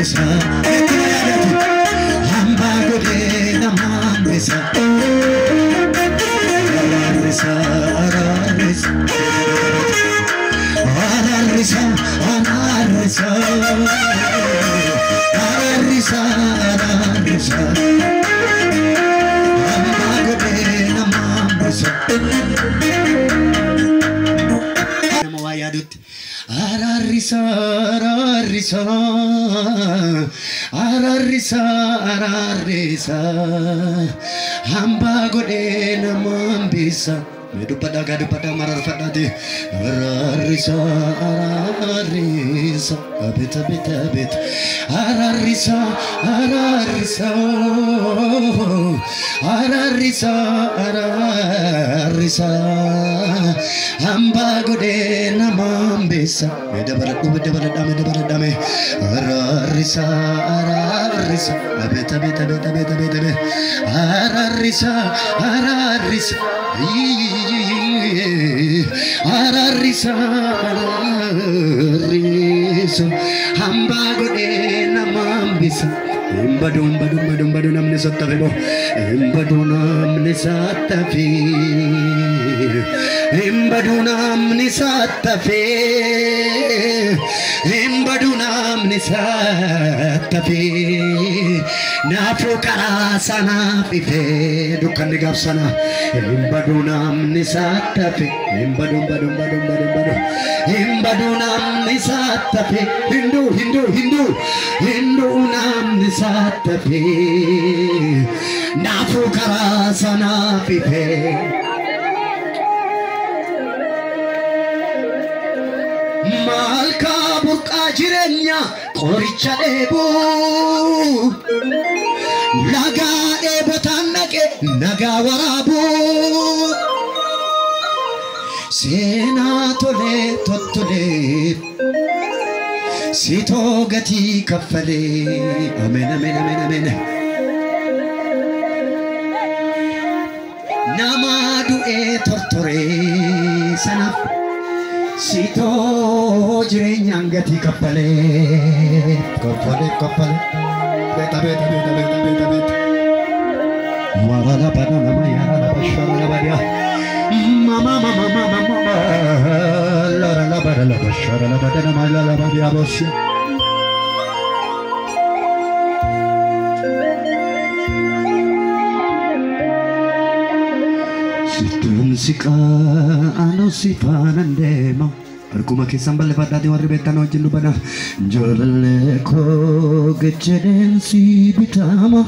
hambisa. Hambaa godhee nama hambisa. Araarisa araarisa. Araarisa araarisa. Araarisa araarisa. Hambaa godhee nama hambisa. Nama waa yaadutti. Araarisa araarisa araarisa araarisa hambaa godhee nama hambisa. Mee dubbadhaa gaa dubbadhaa mararfadhaati. Araarisa araarisa abet abet abet araarisa araarisa araarisa araarisa hambaa godhee nama hambisa. Mee dabaladhu mee dabaladhaa mee dabaladhaa mee araarisa araarisa abet abet abet abet abet abet araarisa araarisa araarisa araarisa hambaa godhee nama hambisa. Hin badu hin badu hin badu hin badu namni sattafe boo hin badu namni sattafe hin badu namni sattafe hin badu namni sattafe naafuu karaa sanaaf ifee dukkanni gaaf sana hin badu namni sattafe hin badu hin badu hin badu hin badu hin badu hin badu namni sattafe hindu hindu hindu hindu namni sattafe naafuu karaa sanaaf ifee. Malkaa burqaa jireenya qoricha dheebuu lagaa dheebotaan naqe nagaa waraabuu seenaa tolee tottolee sitoo gatii kaffalee. Ameen ameen ameen ameen. Nama du'ee tortoree sanaaf sitoo jireenyaan gatii kaffalee kaffalee kaffalee. Beeta beeta beeta beeta beeta beeta. Warala bana nama yara la bashara la bariya. Mama mama mama mama la la bara la bashara la bada nama la la bariya bosya. Situn siqaa anu si faanaan deema. Harkuma keessan balleeffadhaati warri beektan wajjin dubbadha. Jaalallee koo gejjedheen si bitama.